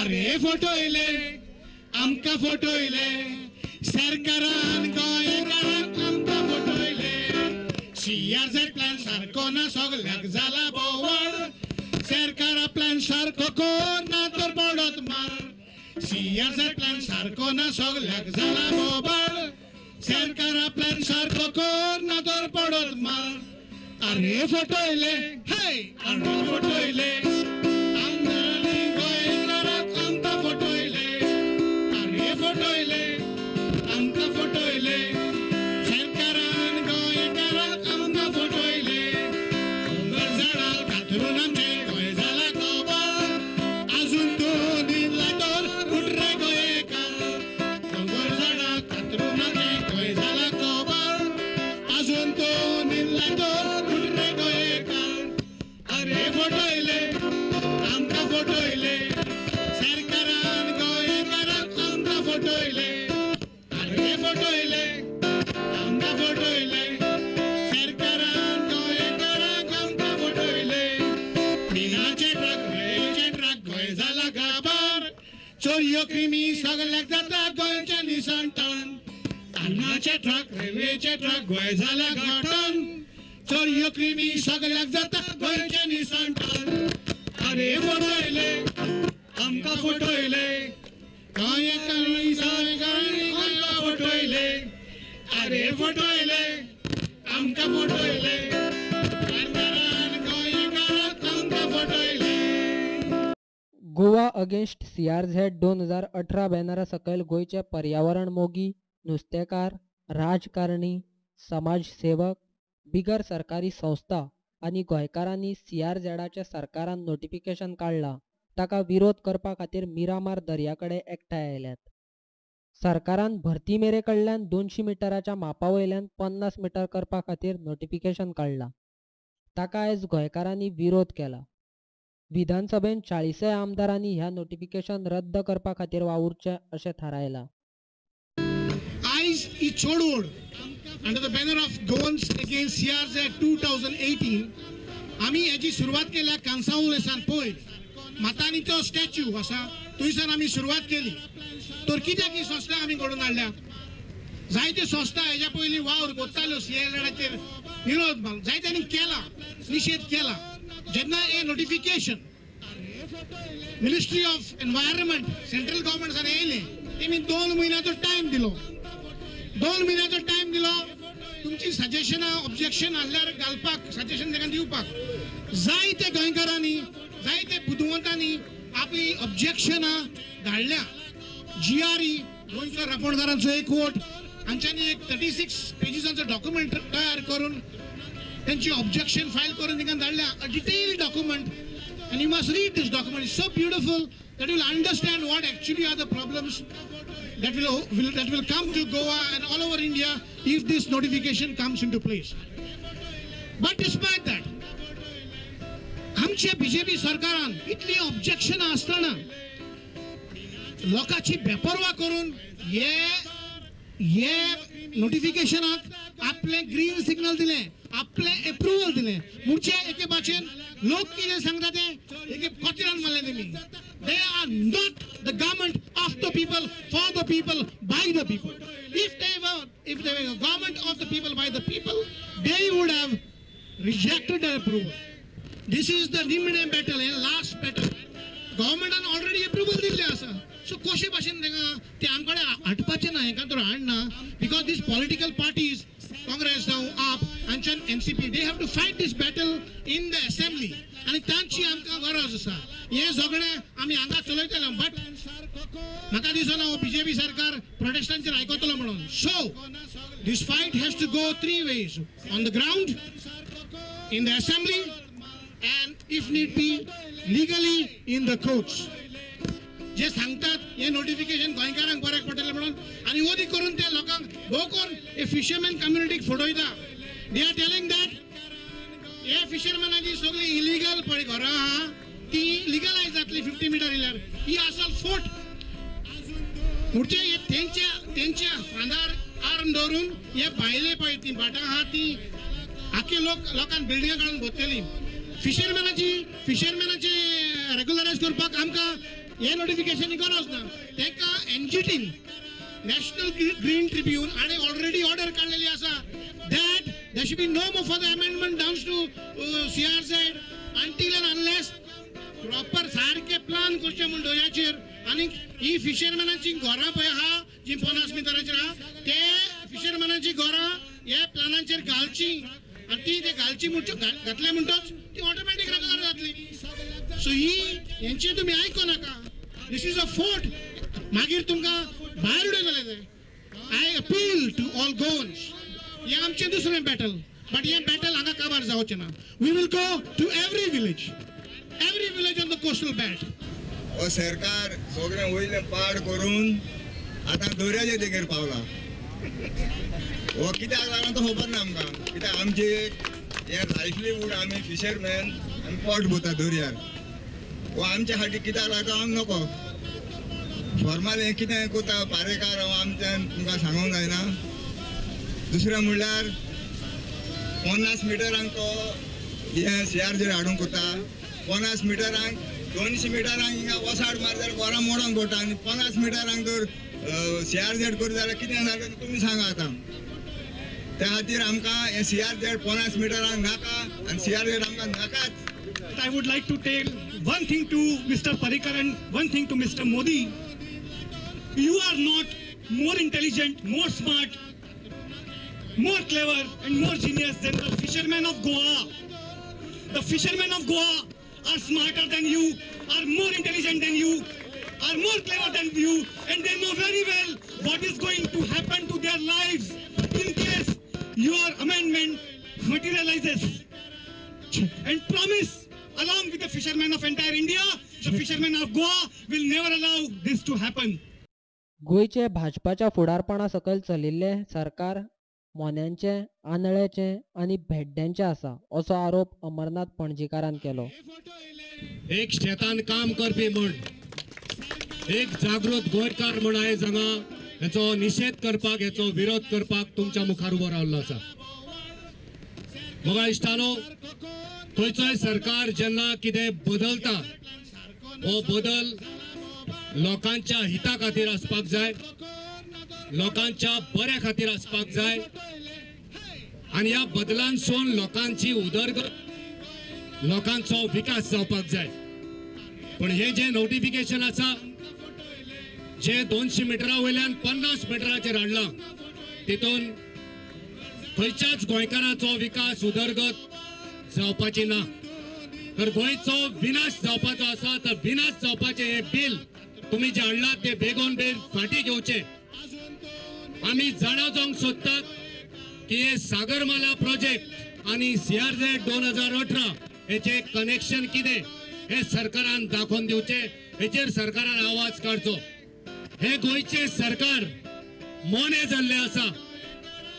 अरे फटयले आमकां फटयले सरकारान गोंयकारांक आमकां फटयले. सीआरझेड प्लॅन सारको ना सगल्याक जाला बोवाळ. सरकारा प्लॅन सारको कर ना तर पडत मार. सीआरझेड प्लॅन सारको ना सगल्याक जाला बोवाळ. सरकारा प्लॅन सारको कर ना तर पडत मार. अरे फटयले हे अरे फटयले आमदारांनी गोंयकारांक आमकां फटयले. अरे फटयले आमकां फटयले सरकारान गोंयकारांक आमकां फटयले. दोंगर झाडां कातरून आमचें गोंय जालां कबाळ. आजून तूं न्हिदला तर उठ रे गोंयकार. दोंगर झाडां कातरून आमचें गोंय जालां कबाळ. आजून तूं न्हिदला तर उठ रे गोंयकार. अरे फटयले आमकां फटयले सरकारान गोंयकारांक आमकां फटयले. अरे फटयले आमकां फटयले सरकारान गोंयकारांक आमकां फटयले. मिनाचे ट्रक रेल्वेचे ट्रक गोंय जाला काबार. चोरयो क्रिमी सगल्याक जाता गोंयच्या निसणटान. अन्नाचे ट्रक रेल्वेचे ट्रक गोंय जाला घटन. चोरयो क्रिमी सगल्याक जाता गोंयच्या निसणटान. अरे फटयले आमकां फटयले गोंयकारांनी सरकारांनी आमकां फटयले. अरे फटयले आमकां फटयले सरकारान गोंयकारांक आमकां फटयले. गोवा अगेन्स्ट सीआरझेड 2018 बॅनरा सकयल गोंयचे पर्यावरण मोगी, नुस्तेकार, राजकारणी, समाजसेवक, बिगर सरकारी संस्था आनी गोंयकारांनी सीआरझेडाच्या सरकारान नोटिफिकेशन काडलां ताका विरोध करपा खातीर मिरामार दर्या कडेन एकठांय आयल्यात. सरकारान भरती मेरे कडल्यान 200 मिटराच्या मापा वयल्यान 50 मिटर करपा खातीर नोटिफिकेशन काडलां ताका आयज गोंयकारांनी विरोध केला. विधानसभेन 40 आमदारांनी ह्या नोटिफिकेशन रद्द करपा खातीर वावुरचें अशें थारायलां. आयज ही चळवळ under the banner of Goans against CRZ 2018 आमी हेजी सुरवात केल्या कांसावलेसान. पयर मातानीचो स्टॅच्यू आसा थंयसर आमी सुरवात केली. तर कित्याक ही संस्था आमी घडोवन हाडल्या? जायत्यो संस्था हेज्या पयलीं वावर करताल्यो सीआरझेडाचेर विरोध मारून जायत्यांनी केला, निशेध केला. जेन्ना हें notification ministry of environment central गव्हर्मेंटसान येयलें तेमी 2 म्हयन्याचो टायम दिलो. 2 म्हयन्याचो टायम दिलो तुमची सजेशनां ऑब्जेक्शन आहल्यार घालपाक, सजेशन तांकां दिवपाक. जायते गोंयकारांनी जायते बुदवंतांनी आपली ऑब्जेक्शनां धाडल्या. जीआरई गोंयच्या रापोणकारांचो एकवट हांच्यांनी एक 36 पेजीसांचो डॉक्युमेंट तयार करून त्यांची ऑब्जेक्शन फायल करून तांकां धाडल्या. A detailed document and you must read this document. It's so beautiful that you will understand what actually are the problems that will come to Goa and all over India if this notification comes into place. But despite that, आमचे BJP सरकारान इतली objection आसतना लोकांची बेपर्वा करून हे नोटिफिकेशनाक आपले green signal दिलें, आपले एप्रुवल दिलें. म्हणजे एके भाशेन लोक कितें सांगता तें एके कचऱ्यान मारलें तेमी. They are not the government of the people, for the people, by the people. If they were government of the people, by the people, they would have rejected their approval. This is the निमणे battle, last battle. गव्हर्मेंटान already approval दिल्लें आसा. So कशे भाशेन तांकां ते आमकडे हाडपाचें ना, हेंकां तर हाडना. Because these political parties, Congress जावं आप हांच्यान NCP, they have to fight this battle in the assembly. आनी तांची आमकां गरज आसा. हें झगडें आमी हांगा चलयतले. बट म्हाका दिसना हो बीजेपी सरकार प्रोटेस्टांचेर आयकतलो म्हणून. So this fight has to go 3 ways: on the ground, in the assembly, and if need be legally in the courts. जे सांगतात हे नोटिफिकेशन गोंयकारांक बऱ्याक पडटलें म्हणून आनी वदी करून ते लोकांक भोव करून हे fisherman कम्युनिटीक फटयता. They are telling that हे फिशरमॅनाची सगळी इलिगल पळय घरां आहा ती लिगलायज जातली 50 मिटर येयल्यार. ही असल फोट. म्हणजे हे तेंच्या तेंच्या खांदार आर्म दवरून हे भायले पळय ती भाटां आहा ती आख्खे लोक लोकांक बिल्डिंगां काडून भरतली. फिशरमॅनाची रेगुलरायज करपाक आमकां हें नोटिफिकेशन गरज ना. तांकां एनजीटीन नॅशनल ग्रीन ट्रिब्यून हाणें ऑलरेडी ऑर्डर काडलेली आसा that there should be no more further amendment downs to CRZ until and unless proper सारके प्लान करचे म्हूण दर्याचेर. आनी ही फिशरमॅनाची घरां पळय आहा जी 50 मिटराचेर आहा ते फिशरमॅनाची घरां हे प्लानाचेर घालची आनी ती ते घालची घातले म्हणटच ती ऑटोमॅटीक रेगुलर जातली. सो ही हेंचे तुमी आयको नाका. This is a fort. मागीर तुमकां भायर उडयतले ते. I appeal to all Goans. हें आमचें दुसरें बॅटल, बट हें बॅटल हांगा काबार जावचें ना. We will go to every village, every village on the coastal belt. हो सरकार सगळें वयलें पाड करून आतां दर्याचे देगेर पावला. हो कित्याक लागला तो खबर ना आमकां. कित्याक आमचे हें लायफलीहूड, आमी फिशरमॅन, आमी पोट भरता दर्यार. हो आमच्या खातीर कित्याक लागता आमकां नको. फॉर्माल हें कितें करता पारेकार आमच्यान तुमकां सांगूंक जायना. दुसरें म्हणल्यार 50 मिटरांक तो हें CRZ हाडूंक करता. 50 मिटरांक 200 मिटरांक हिंगा वसाड मार जाल्यार घरां मोडोंक पडटा आनी 50 मिटरांक जर CRZ करीत जाल्यार कितें जालें तुमी सांगा आतां. त्या खातीर आमकां हें CRZ 50 मिटरांक नाका आनी CRZ आमकां नाकाच. I would like to tell one thing to Mr. Parrikar and one thing to Mr. Modi. You are not more intelligent, more smart, more clever and more genius than the fishermen of Goa. The fishermen of Goa are smarter than you, are more intelligent than you, are more clever than you, and they know very well what is going to happen to their lives in case your amendment materializes. And promise, along with the fishermen of entire India, the fishermen of Goa will never allow this to happen. गोंयचे भाजपाच्या फुडारपणा सकयल चलिल्लें सरकार मोन्यांचें, आंधळ्याचें आनी भेड्ड्यांचें आसा असो आरोप अमरनाथ पणजीकारान केलो. एक शेतान काम करपी म्हूण, एक जागृत गोंयकार म्हूण आयज हांगा हेचो निशेध करपाक, हेचो विरोध करपाक तुमच्या मुखार उबो रावल्लो आसा. मोगा इश्टानो, खंयचोय सरकार जेन्ना कितें बदलता हो बदल लोकांच्या हिता खातीर आसपाक जाय, लोकांच्या बऱ्या खातीर आसपाक जाय आनी ह्या बदलांसून लोकांची उदरगत, लोकांचो विकास जावपाक जाय. पण हे जे नोटिफिकेशन आसा जे 200 मिटरा वयल्यान 50 मिटराचेर हाडलां तितून खंयच्याच गोंयकाराचो विकास उदरगत जावपाची ना, तर गोंयचो विनाश जावपाचो आसा. तर विनाश जावपाचें हें बील तुमी जें हाडलां तें बेगोन बेग फाटीं घेवचें. आमी जाणा जावंक सोदतात की हे सागरमाला प्रोजेक्ट आनी CRZ 2018 हेचें कनेक्शन कितें हें सरकारान दाखोवन दिवचें, हेचेर सरकारान आवाज काडचो. हे गोंयचें सरकार मोनें जाल्लें आसा,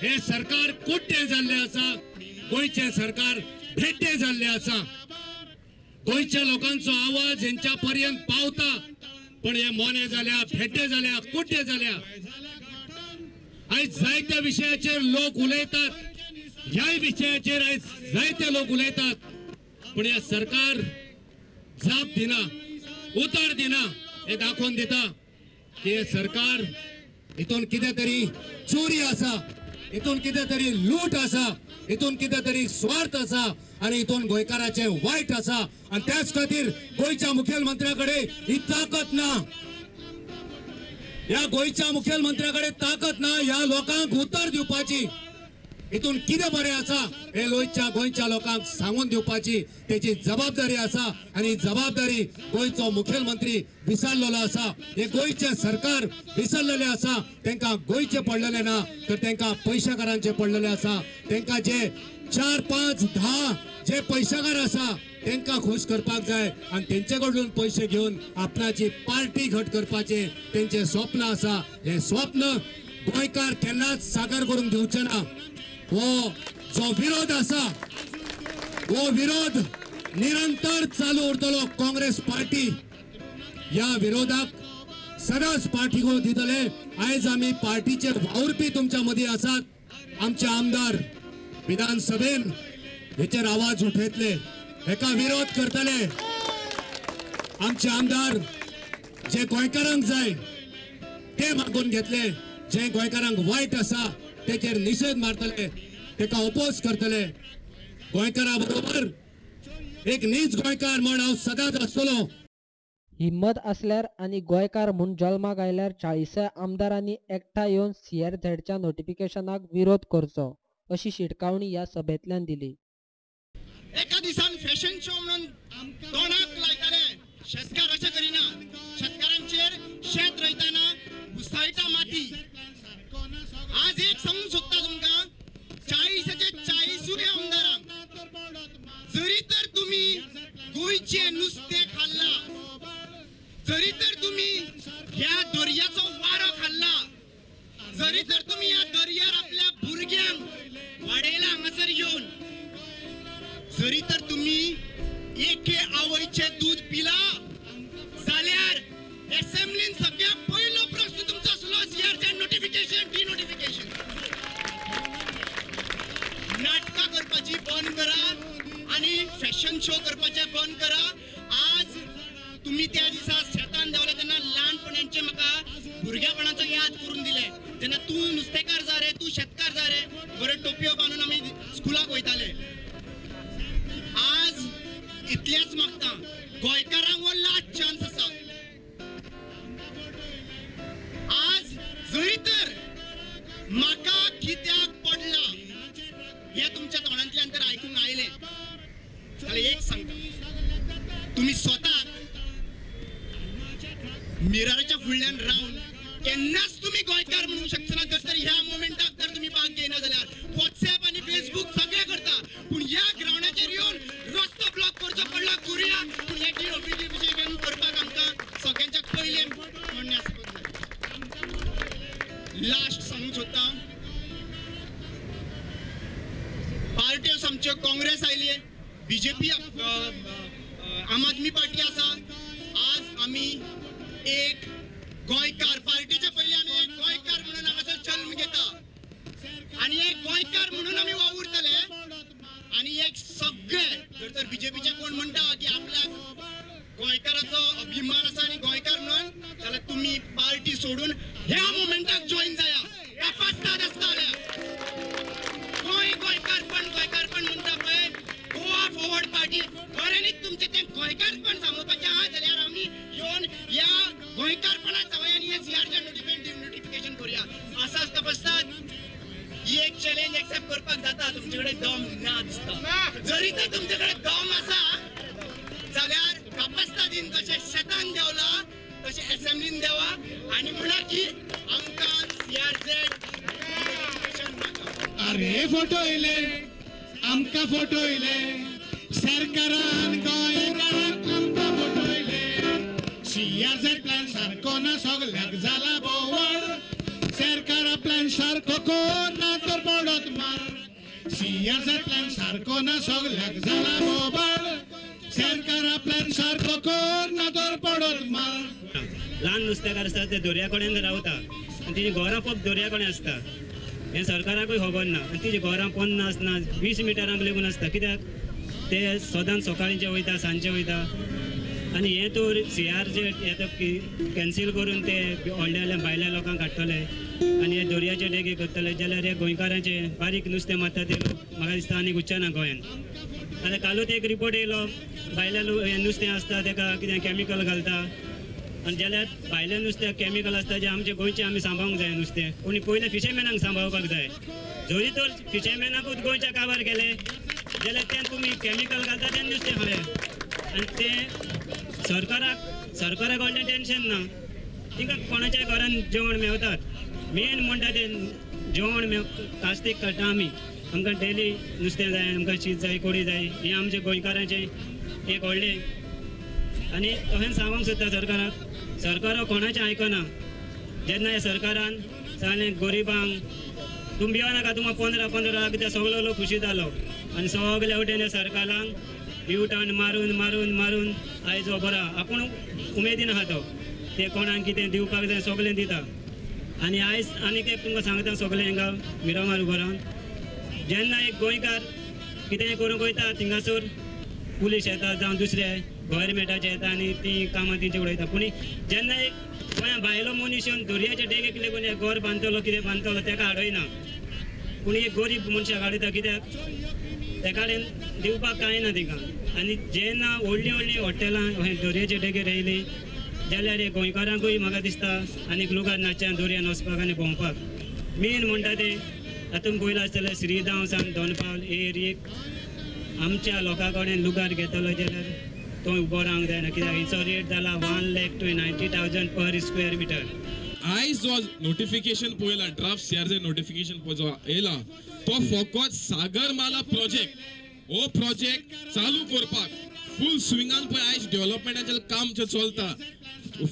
हे सरकार कुड्डें जाल्लें आसा, गोंयचें सरकार भेड्डें जाल्लें आसा. गोंयच्या लोकांचो आवाज हेंच्या पर्यंत पावता, पण हे मोने जाल्या, भेड्डे जाल्या, कुड्डे जाल्या. आयज जायत्या विशयाचेर लोक उलयतात, ह्याय विशयाचेर आयज जायते लोक उलयतात, पण हे सरकार जाप दिना, उतर दिना. हे दाखोवन दिता की हे सरकार हितून कितें तरी चोरी आसा, हितून कितें तरी लूट आसा, हितून कितें तरी स्वार्थ आसा आनी हितून गोंयकाराचें वायट आसा. आनी त्याच खातीर गोंयच्या मुखेलमंत्र्या कडेन ही ताकत ना, ह्या गोंयच्या मुखेलमंत्र्या कडेन ताकत ना ह्या लोकांक उतर दिवपाची. हितून कितें बरें आसा हें गोंयच्या गोंयच्या लोकांक सांगून दिवपाची तेची जबाबदारी आसा आनी जबाबदारी गोंयचो मुखेलमंत्री विसरलेलो आसा, हे गोंयचें सरकार विसरलेलें आसा. तांकां गोंयचें पडलेलें ना तर तांकां पयशाकारांचें पडलेलें आसा. तांकां जे 4, 5, 10 जे पयशाकार आसा तांकां खूश करपाक जाय आनी तेंचे कडल्यान पयशे घेवन आपणाची पार्टी घट करपाचें तेंचें स्वप्न आसा. हें स्वप्न गोंयकार केन्नाच साकार करूंक दिवचें ना. वो जो विरोध आसा वो विरोध निरंतर चालू उरतलो. काँग्रेस पार्टी ह्या विरोधाक सदांच पाठिंबो दितले. आयज आमी पार्टीचे वावुरपी तुमच्या मदीं आसात. आमचे आमदार विधानसभेन हेचेर आवाज उठयतले, हेका विरोध करतले. आमचे आमदार जे गोंयकारांक जाय ते मागून घेतले, जे गोंयकारांक वायट आसा तेचेर निशेध मारतले, तेका अपोज करतले। गोंयकारा बरोबर एक नीज गोंयकार म्हण हांव सदांच आसतलो। हिम्मत आसल्यार आनी गोंयकार म्हूण जल्माक आयल्यार 40 आमदारांनी एकठांय येवन सीआरझेडच्या नोटिफिकेशनाक विरोध करचो अशी शिटकावणी ह्या सभेंतल्यान दिली। एका दिसान फॅशन शो म्हणून तोंडाक लायताले, शेतकार अशें करिना, शेतकारांचेर शेत रोयतना घुसायता माती। आज एक सांगूंक सोदता तुमकां, 40 40 आमदारांक जरी तर तुमी गोंयचें नुस्तें खाल्लां, जरी तर तुमी ह्या दर्याचो वारो खाल्ला, जरी तर तुमी ह्या दर्यार आपल्या भुरग्यांक वाडयला हांगासर येवन, जरी तर तुमी एके आवयचें दूद पिला जाल्यार असेंब्लीन सगळ्यात पयलो प्रश्न तुमचो आसलो सीआरझेड नोटिफिकेशन, डिनोटिफिकेशन। नाटकां करपाची बंद करा आनी फॅशन शो करपाचें बंद करा। आज तुम्ही त्या दिसा शेतान देंवले तेन्ना ल्हानपणाचे म्हाका भुरग्यापणाचो याद करून दिले, जेन्ना तूं नुस्तेकार जा रे, तूं शेतकार जा रे, बरे टोपयो बांदून आमी स्कुलाक वयताले। आज इतलेंच मागता, गोंयकारांक हो लास्ट चान्स आसा। आज जरी तर म्हाका कित्याक पडला हें तुमच्या तोंडांतल्यान तर आयकूंक आयलें जाल्यार एक सांगता, तुमी स्वताक मिरराच्या फुडल्यान रावन केन्नाच तुमी गोंयकार म्हणूंक शकचना जर तर ह्या मुवमेंटाक जर तुमी भाग घेयना जाल्यार। वॉट्सएप आनी फेसबूक सगळें करता, पूण ह्या ग्रावंडाचेर येवन रस्तो ब्लॉक करचो पडला करुया, पूण हें डिनोटिफिकेशन करपाक आमकां सगळ्यांच्या पयलें म्हणणें आसपाक जाय। लास्ट सांगूंक सोदता, पार्ट्यो आमच्यो काँग्रेस आयली, बीजेपी, आम आदमी पार्टी आसा। आज आमी एक गोंयकार पार्टीच्या पयलीं आमी एक गोंयकार म्हणून हांगासर जल्म घेता आनी एक गोंयकार म्हणून आमी वावुरतले। आनी एक सगळे जर तर बीजेपीचे कोण म्हणटा की आपल्याक गोंयकाराचो अभिमान आसा आनी गोंयकार म्हणून, जाल्यार तुमी पार्टी सोडून ह्या मुवमेंटाक जॉयन जाया। कापास्ताद आसता गोंय गोंयकारपण, गोंयकारपण म्हणटा पळय गोवा फॉरवर्ड पार्टी खऱ्यांनीच तुमचें तें गोंयकारपण सांगोवपाचें आहा जाल्यार आमी येवन ह्या गोंयकारपणाक सांगया आनी हें सीआरझेड नोटिफिकेशन करुया। आसाच कापास्ताद ही एक चॅलेंज एक्सेप्ट करपाक जाता, तुमचे कडेन दम ना दिसता। जरी तर तुमचे कडेन दम आसा जाल्यार कापास्तादीन जशें शेतान देंवला तशें असेंब्लीन देवा आनी म्हणा की आमकां सीआरझेड नोटिफिकेशन नाका। अरे फोटो येयले, आमकां फोटो येयले, सरकारान गोंयकारांक आमकां फोटो येयले। सीआरझेड प्लॅन सारको ना सगल्याक जाला बोवाळ, सरकारा प्लॅन सारको कोण ना तर पडत मार। सीआरझेड प्लॅन सारको ना सगल्याक जाला बोवाळ, सरकारा प्लॅन सारको कोण ना तर पडत मार। ल्हान नुस्तेकार आसता ते दर्या कडेन रावता आनी तेजी घरां फक्त दर्या कडेन आसता, हें सरकाराकूय खबर ना। आनी तेजी घरां 50 ना 20 मिटरांक लेगून आसता, कित्याक ते सदांच सकाळींचे वयता सांजचे वयता। आनी हें तर सीआरझेड हें तर कॅन्सील करून ते व्हडल्या व्हडल्या भायल्या लोकांक हाडटले आनी हे दर्याचे डेगे करतले जाल्यार हे गोंयकारांचे बारीक नुस्तें मारता ते म्हाका दिसता आनी उच्चना ना गोंयांत। आतां कालूच एक रिपोर्ट येयलो, भायल्या हें नुस्तें आसता तेका कितें कॅमिकल घालता, आनी जाल्यार भायलें नुस्तें कॅमिकल आसता जें आमचें गोंयचें आमी सांबाळूंक जाय नुस्तें, पूण पयलें फिशरमॅनांक सांबाळपाक जाय। जरी तर फिशरमॅनाकूच गोंयच्या काबार केलें जाल्यार तें तुमी कॅमिकल घालता तें नुस्तें खालें। आनी तें सरकाराक व्हडलें टेंशन ना, तिंका कोणाच्याय घरान जेवण मेवतात। मेन म्हणटा तें जेवण कास्तीक काडटा आमी, आमकां डेली नुस्तें जाय, आमकां शीत जाय, कोडी जाय, हें आमचें गोंयकारांचें एक व्हडलें। आनी तशेंच सांगूंक सोदता सरकाराक, सरकार कोणाचें आयकना। जेन्ना ह्या सरकारान सांगलें गरिबांक तुमी भियो नाका, तुमकां 15-15 लाख ते सगलो लोक खुशी जालो आनी सगळे वटेन ह्या सरकारांक यू टर्न मारून मारून मारून आयज हो बरो आपूण उमेदीन आहा तो, ते कोणाक कितें दिवपाक जाय सगळें दिता। आनी आयज आनीक एक तुमकां सांगता सगळें हिंगा मिरामार उबो रावन, जेन्ना एक गोंयकार कितेंय करूंक वयता थिंगासर पुलीस येता जावं दुसरे गव्हर्मेंटाचे येता आनी ती कामां तेंची उडयता. पूण जेन्ना एक गोंया भायलो मनीस येवन दर्याच्या देगेक लेगून एक घर बांदतलो कितें बांदतलो तेका हाडयना, पूण एक गरीब मनशाक हाडयता कित्याक तेका कडेन दिवपाक कांय ना तिका. आनी जेन्ना व्हडलीं व्हडलीं हॉटेलां दर्याच्या देगेर येयलीं जाल्यार हे गोंयकारांकूय म्हाका दिसता आनीक लुगार नाच्या दर्यान वचपाक आनी भोंवपाक. मेन म्हणटा तें आतां पयलां आसतलें श्रीगांव सावन दोनपाल एरियेक आमच्या लोकां कडेन लुगार घेतलो जाल्यार तो उबो रावंक जायना कित्याक हिचो रेट जाला 1,90,000 पर स्क्वेअर मिटर. आयज जो नोटिफिकेशन पळयला ड्राफ्ट सीआरझेड नोटिफिकेशन जो येयला तो फकत सागरमाला प्रोजेक्ट हो प्रोजेक्ट चालू करपाक फूल स्विंगान पळय आयज डेव्हलपमेंटाचें काम जें चलता,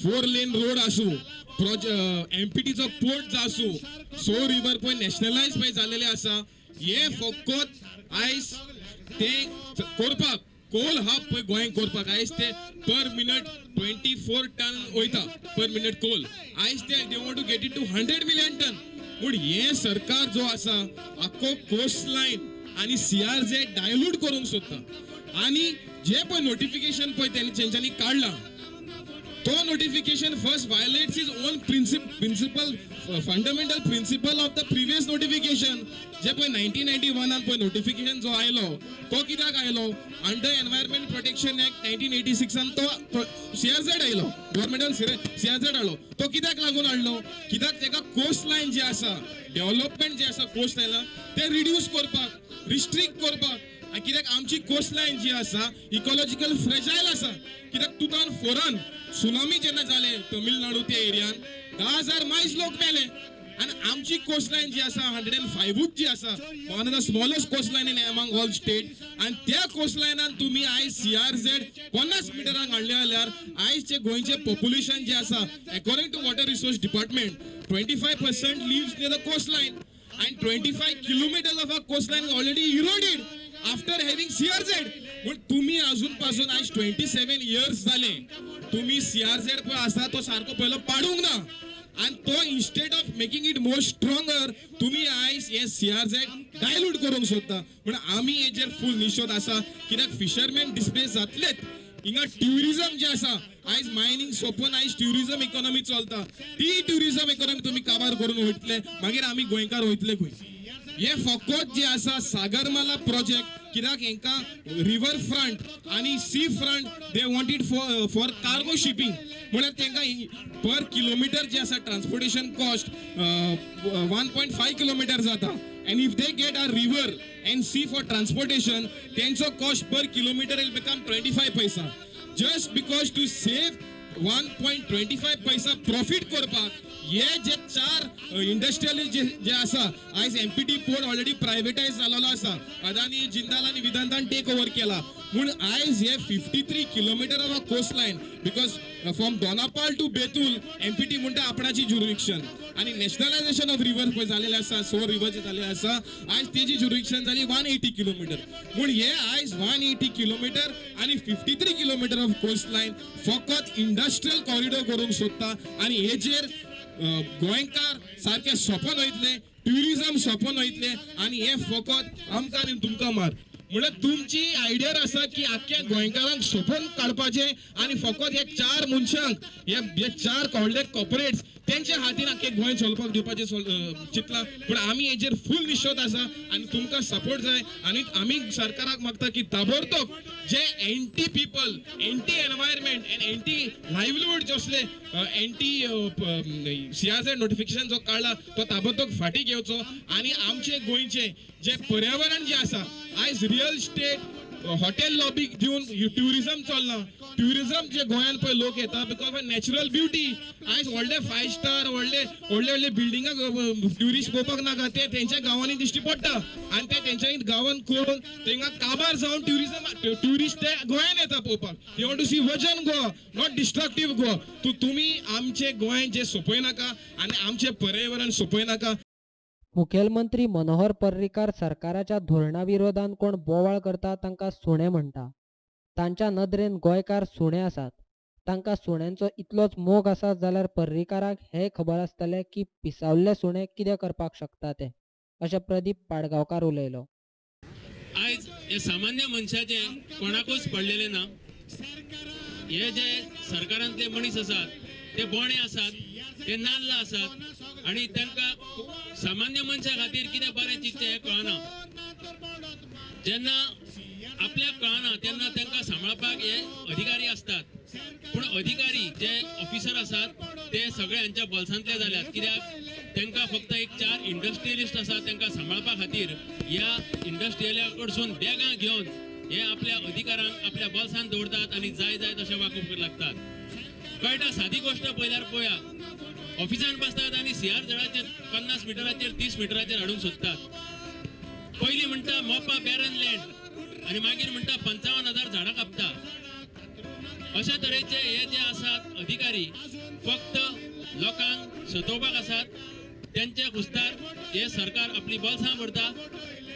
4 लेन रोड आसूं, एमपीटीचो पोर्ट जो आसूं, सो रिवर पळय नॅशनलायज पळय जालेले आसा, हे फकत आयज ते करपाक कोल हब पळय गोंयांत करपाक आयज ते पर मिनट 24 टन वयता पर मिनट कोल, आयज ते they want to get it to 100 million ton. पूण हे सरकार जो आसा आख्खो कोस्ट लायन आनी सीआरझेड डायल्यूट करूंक सोदता आनी जे पळय नोटिफिकेशन पळय तेंच्यांनी काडला तो notification first violates his own principle, fundamental principle of the previous notification. जे पळय 1991 पळय नोटिफिकेशन जो आयलो तो कित्याक आयलो, अंडर एनवायरमेंट प्रोटेक्शन एक्ट 1986 तो सीआरझेड आयलो, गव्हर्मेंटान सीआरझेड हाडलो. तो कित्याक लागून हाडलो, कित्याक तेका कोस्ट लायन जी आसा, डेव्हलपमेंट जे आसा कोस्ट लायनाक ते रिड्यूस करपाक, रिस्ट्रिक्ट करपाक. कित्याक आमची कोस्ट लायन जी आसा इकोलॉजिकल फ्रेजायल आसा, कित्याक 2004 सुनामी जेन्ना जाले तमिळनाडू त्या एरियान 10,000 मायल्स लोक मेले आनी आमची कोस्ट लायन जी आसा 105 जी आसा one of the smallest coast line in among all state, आनी त्या कोस्ट लायनान तुमी आयज सीआरझेड 50 मिटरांक हाडले जाल्यार आयज जे गोंयचें पॉप्युलेशन जें आसा according to water resource department 25% lives near the coast line and 25 kilometres of our coast line already eroded after having CRZ. पूण तुमी अजून पासून आयज 27 इयर्स जाले तुमी सीआरझेड पळय आसा तो सारको पयलो पाडूंक ना आनी तो instead of making it more stronger तुमी आयज हे सीआरझेड डायल्यूट करूंक सोदता. पूण आमी हेजेर फूल निशोध आसा कित्याक फिशरमॅन डिस्प्लेस जातलेच. हिंगा ट्युरिजम जे आसा आयज मायनींग सोंपून आयज ट्युरिजम इकॉनॉमी चलता, ती ट्युरिजम इकॉनॉमी तुमी काबार करून वयतले, मागीर आमी गोंयकार वयतले खंय. हे फकत जे आसा सागरमाला प्रोजेक्ट कित्याक हेंकां रिवर फ्रंट आनी sea front they want it for cargo shipping, म्हळ्यार तेंकां पर किलोमिटर जे आसा ट्रान्सपोर्टेशन कॉस्ट 1.5 किलोमिटर जाता and if they get a river and sea for transportation तेंचो cost per kilometre will become 25 paisa. Just because to save 1.25 paisa profit करपाक हे जे 4 industrial जे आसा आयज empty port already प्रायवेटायज जाल्लो आसा, अदानी जिंदाल आनी वेदांतान टेक ओवर केला, पूण आयज हे 53 kilometre of a coast line because from Dona Paula to Betul MPT म्हणटा आपणाची ज्युरिडिक्शन आनी नॅशनलायझेशन ऑफ रिवर पळय जालेलें आसा, सो रिवर जे जाल्ले आसा आयज तेजी ज्युरिडिक्शन जाली 180 किलोमिटर. पूण हे आयज 180 किलोमिटर आनी 53 किलोमिटर ऑफ कोस्ट लायन फकत इंडस्ट्रियल कॉरिडोर करूंक सोदता आनी हेजेर गोंयकार सारके सोंपोन वयतले, ट्युरिजम सोंपोन वयतले आनी हे फकत आमकां आनी तुमकां मार. म्हणल्यार तुमची आयडिया आसा की आख्ख्या गोंयकारांक सोंपोवन काडपाचें आनी फकत हे 4 मनशांक हे 4 व्हडले कॉर्पोरेट्स तेंच्या हातीन आख्खें गोंय चलोवपाक दिवपाचें चिंतलां. पूण आमी हेजेर फूल निशोध आसा आनी तुमकां सपोर्ट जाय आनी आमी सरकाराक मागता की ताबडतोब जे anti people, anti environment and anti livelihood असले एंटी सीआरझेड नोटिफिकेशन जो काडला तो ताबडतोब फाटीं घेवचो आनी आमचे गोंयचें जें पर्यावरण जें आसा आयज रियल इस्टेट हॉटेल लॉबीक दिवन ट्युरिजम चल्लां. ट्युरिजम जे गोंयांत पळय लोक येता because of natural beauty. आयज व्हडले 5 स्टार व्हडले व्हडले व्हडले बिल्डिंगां ट्युरिस्ट पळोवपाक नाका, ते तेंच्या गांवांनी दिश्टी पडटा आनी ते तेंच्या गांवांत करून तेंकां काबार जावन ट्युरिजम ट्युरिस्ट ते गोंयांत येता पळोवपाक. They want to see virgin Goa, not destructive Goa. तुमी आमचे गोंय जे सोंपयनाका आनी आमचें पर्यावरण सोंपयनाका. मुखेलमंत्री मनोहर पर्रीकार सरकाराच्या धोरणा विरोधान कोण बोवाळ करता तांकां सुणे म्हणटा. तांच्या नदरेन गोंयकार सुणे आसात. तांकां सुण्यांचो इतलोच मोग आसा जाल्यार पर्रीकाराक हें खबर आसतलें की पिसावल्ले सुणे कितें करपाक शकता ते, अशें प्रदीप पाडगांवकार उलयलो. आयज हे सामान्य मनशाचें कोणाकूच पडलेलें ना. हे जे सरकारांतले मनीस आसात ते बोणे आसात, ते नाल्ल आसात आनी तांकां सामान्य मनशा खातीर कितें बरें चिंतचें हें कळना. जेन्ना आपल्याक कळना तेन्ना तांकां सांबाळपाक हे अधिकारी आसतात, पूण अधिकारी जे ऑफिसर आसात ते सगळे हांच्या बोल्सांतले जाल्यात. कित्याक तांकां फक्त एक 4 इंडस्ट्रियलिस्ट आसात, तांकां सांबाळपा खातीर ह्या इंडस्ट्रियला कडसून बॅगां घेवन हे आपल्या अधिकारांक आपल्या बोल्सांत दवरतात आनी जाय जाय तशें वागूंक लागतात. कळटा सादी गोश्ट पळयल्यार पळया, ऑफिसान बसतात आनी सीआर झडाचेर 50 मिटराचेर 30 मिटराचेर हाडूंक सोदतात. पयलीं म्हणटा मोपा बॅरन लँड आनी मागीर म्हणटा 55,000 झाडां कापता. अशा तरेचे हे जे आसात अधिकारी फक्त लोकांक सतोवपाक आसात. त्यांच्या खुस्तार हे सरकार आपली बोल्सां भरता.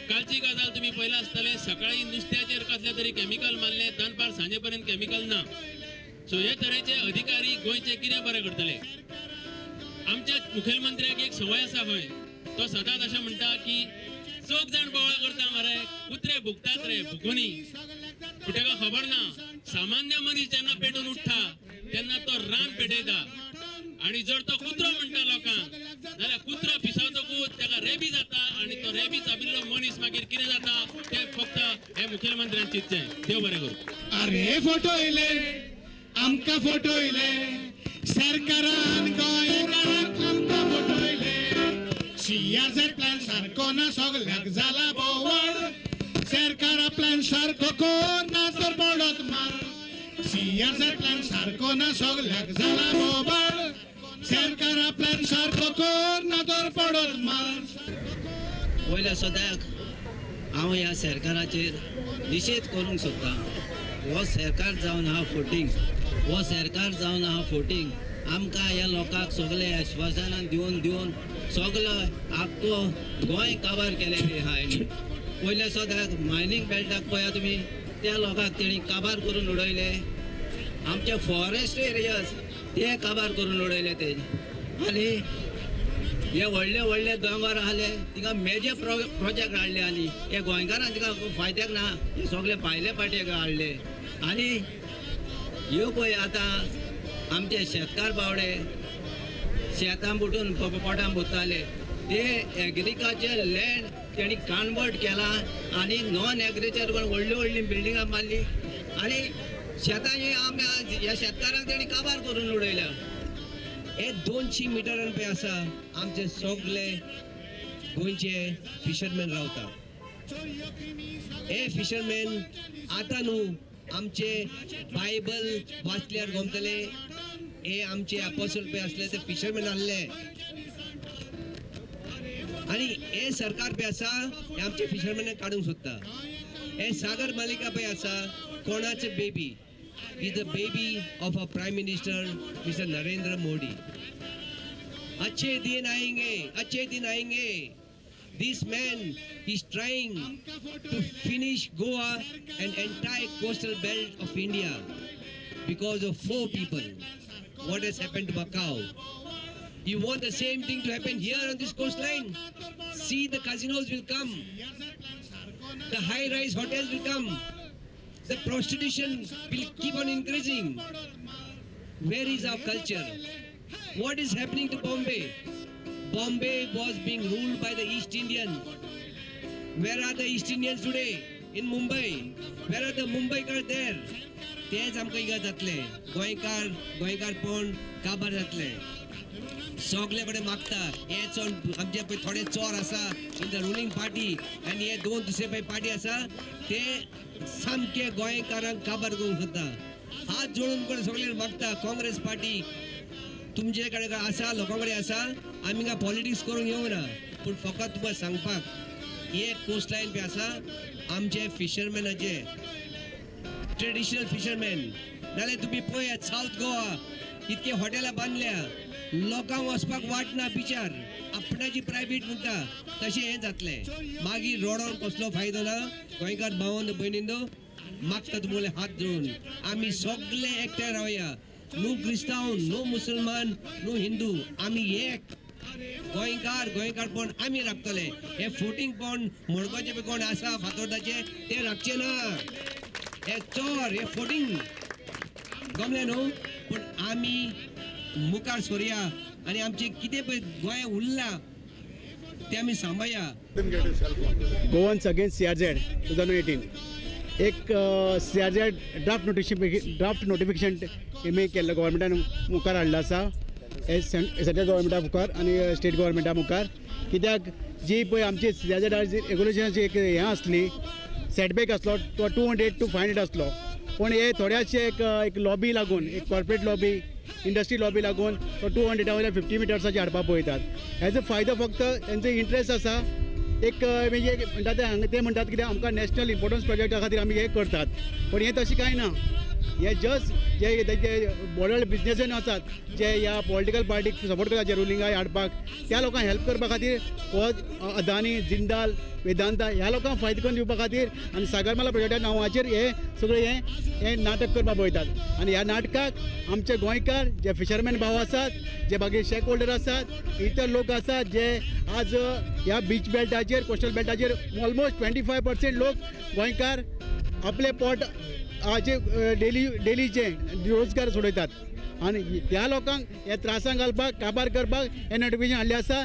कालची गजाल तुमी पळयला आसतले, सकाळी नुस्त्याचेर कसले तरी केमिकल मारले, दनपार सांजे पर्यंत केमिकल ना. सो हे तरेचे अधिकारी गोंयचे कितें बरें करतले? आमच्या मुखेलमंत्र्याक एक संवय आसा खंय, तो सदांच अशें म्हणटा की चौग जाण बोवाळ करता मरे, कुत्रे भुकतात रे, भुकुनी. पूण ताका खबर ना, सामान्य मनीस जेन्ना पेटून उठ्ठा तेन्ना तो रान पेटयता आनी जर तो कुत्रो म्हणटा लोकांक जाल्यार कुत्रो पिसावतकूच ताका रेबी जाता आनी तो रेबी चाबिल्लो मनीस मागीर कितें जाता तें फक्त हे मुखेलमंत्र्यान चिंतचें. देव बरें करूं. अरे फोटो येयले, आमकां फोटो येयले, सरकारान गोंयकारांक आमकां फोटो येयले. सीआरझेड प्लॅन सारको ना सगल्याक जाला बोवाळ, सरकारा प्लॅन सारको कोण ना तर पडत मार. सीआरझेड प्लॅन सारको ना सगल्याक जाला बोवाळ, सरकारा प्लॅन सारको कोण ना तर पडत मार. वयल्या सद्याक हांव ह्या सरकाराचेर निशेध करूंक सोदतां. हो सरकार जावन आहा फोटींग, हो सरकार जावन आहा फोटींग. आमकां ह्या लोकांक सगळे आश्वासनां दिवन दिवन सगलो आख्खो गोंय काबार केलेलें आहा हेणी. पयल्या सद्याक मायनींग बेल्टाक पळया तुमी, त्या लोकांक तेणी काबार करून उडयले. आमचे फॉरेस्ट एरियाज ते काबार करून उडयले ते. आनी हे व्हडले व्हडले दोंगर आहले तिका मेजर प्रोजेक्ट हाडले आनी हे गोंयकारांक तिका फायद्याक ना, हे सगळे भायले पाटयेक हाडले. आनी ह्यो पळय आतां आमचे शेतकार बावडे शेतां बुटून पोटां बुडटाले, ते एग्रीकल्चर लँड तेणी कन्वर्ट केला आनी नॉन एग्रीकल्चर व्हडली व्हडली बिल्डिंगां मारली आनी शेतां आमी ह्या शेतकारांक तेणी काबार करून उडयल्या. हे 200 मिटरान पळय आसा आमचे सगळे गोंयचे फिशरमॅन रावता. हे फिशरमॅन आतां न्हू आमचे बायबल वाचल्यार गमतले, हे आमचे अपोसल पळय आसले ते फिशरमॅन आहले. आनी हे सरकार पळय आसा हे आमचे फिशरमॅनाक काडूंक सोदता. हे सागर मालिका पळय आसा कोणाचे baby, is the baby of a prime minister mister Narendra Modi. अच्छे दिन आएंगे, अच्छे दिन आएंगे. This man is trying to finish Goa and entire coastal belt of India because of 4 people. What has happened to Macau? You want the same thing to happen here on this coastline? See, the casinos will come, the high-rise hotels will come, the prostitution will keep on increasing. Where is our culture? What is happening to Bombay? Bombay was being ruled by the East Indians. Where are the East Indians today? In Mumbai. Where are the Mumbaikar there? तेच आमकां हिंगा जातले, गोंयकार गोंयकारपण काबार जातले. सगळे कडेन मागता हे चोर, आमचे पळय थोडे चोर आसा इन the ruling party आनी हे 2 दुसरे पळय पार्टी आसा ते सामके गोंयकारांक काबार करूंक सोदता. हात जोडून कडेन सगळे मागता काँग्रेस पार्टी तुमचे कडेन आसा, लोकां कडेन आसा, आमी काय पॉलिटिक्स करूंक येवना, पूण फकत तुमकां सांगपाक हे कोस्ट लायन पळय आसा आमचे फिशरमॅनाचे, ट्रेडिशनल फिशरमॅन. नाल्यार तुमी पळयात सावथ गोवा इतके हॉटेलां बांदल्या, लोकांक वचपाक वाट ना बिचार, आपणाची प्रायवेट म्हणटा तशें हें जातलें. मागीर रोडोन कसलो फायदो ना. गोंयकार भावांनो भयणींनो मागता तुमगेले हात जोडून आमी सगळे एकठांय रावया. न्हू क्रिस्तांव, न्हू मुसलमान, न्हू हिंदू, आमी एक गोंयकार गोंयकारपण आमी राखतले. हे फोटिंगपण मडगांवचे कोण आसा फातोर्दाचे ते राखचे ना. हे चोर, हे फोटिंग. गमलें न्हू, पूण आमी मुखार सोरया आनी आमचें कितें पळय गोंय उरलां तें आमी सांबाळया. Goans against CRZ 2018 एक CRZ draft notification आमी केल्लें गव्हर्मेंटान मुखार हाडलो आसा, सेंट्रल गव्हर्मेंटा मुखार आनी स्टेट गव्हर्मेंटा मुखार. कित्याक जी पळय आमची CRZ रेगुलेशनाची एक हें आसली, सेटबॅक आसलो तो 200 to 500 आसलो, पूण हे थोड्याशे एक लॉबी लागून, एक कॉर्पोरेट लॉबी, इंडस्ट्री लॉबी लागून तो 200 वयल्यान 50 मिटर्साचे हाडपाक पळयतात. हेजो फायदो फक्त तेंचो इंट्रस्ट आसा, एक म्हणजे म्हणटा ते म्हणटात कितें आमकां नॅशनल इम्पोर्टन्स प्रोजेक्टा खातीर आमी हें करतात, पूण हें तशें कांय ना. हे जस्ट जे तेजे बॉर्डर बिजनेसमॅन आसात जे ह्या पॉलिटिकल पार्टीक सपोर्ट करतात, जे रुलिंगाक हाडपाक, त्या लोकांक हेल्प करपा खातीर हो अदानी, जिंदाल, वेदांता ह्या लोकांक फायदो करून दिवपा खातीर आनी सागरमाला प्रोजेक्टा नांवाचेर हे सगळें हें नाटक करपाक पळयतात. आनी ह्या नाटकाक आमचे गोंयकार जे फिशरमॅन भाव आसात, जे बाकी शेक होल्डर आसात, इतर लोक आसात जे आज ह्या बीच बेल्टाचेर, कोस्टल बेल्टाचेर ऑलमोस्ट 25% लोक गोंयकार आपले पोट हाचे डेलीचे रोजगार सोडयतात आनी ह्या लोकांक ह्या त्रासांक घालपाक, काबार करपाक हें नोटिफिकेशन हाडलें आसा.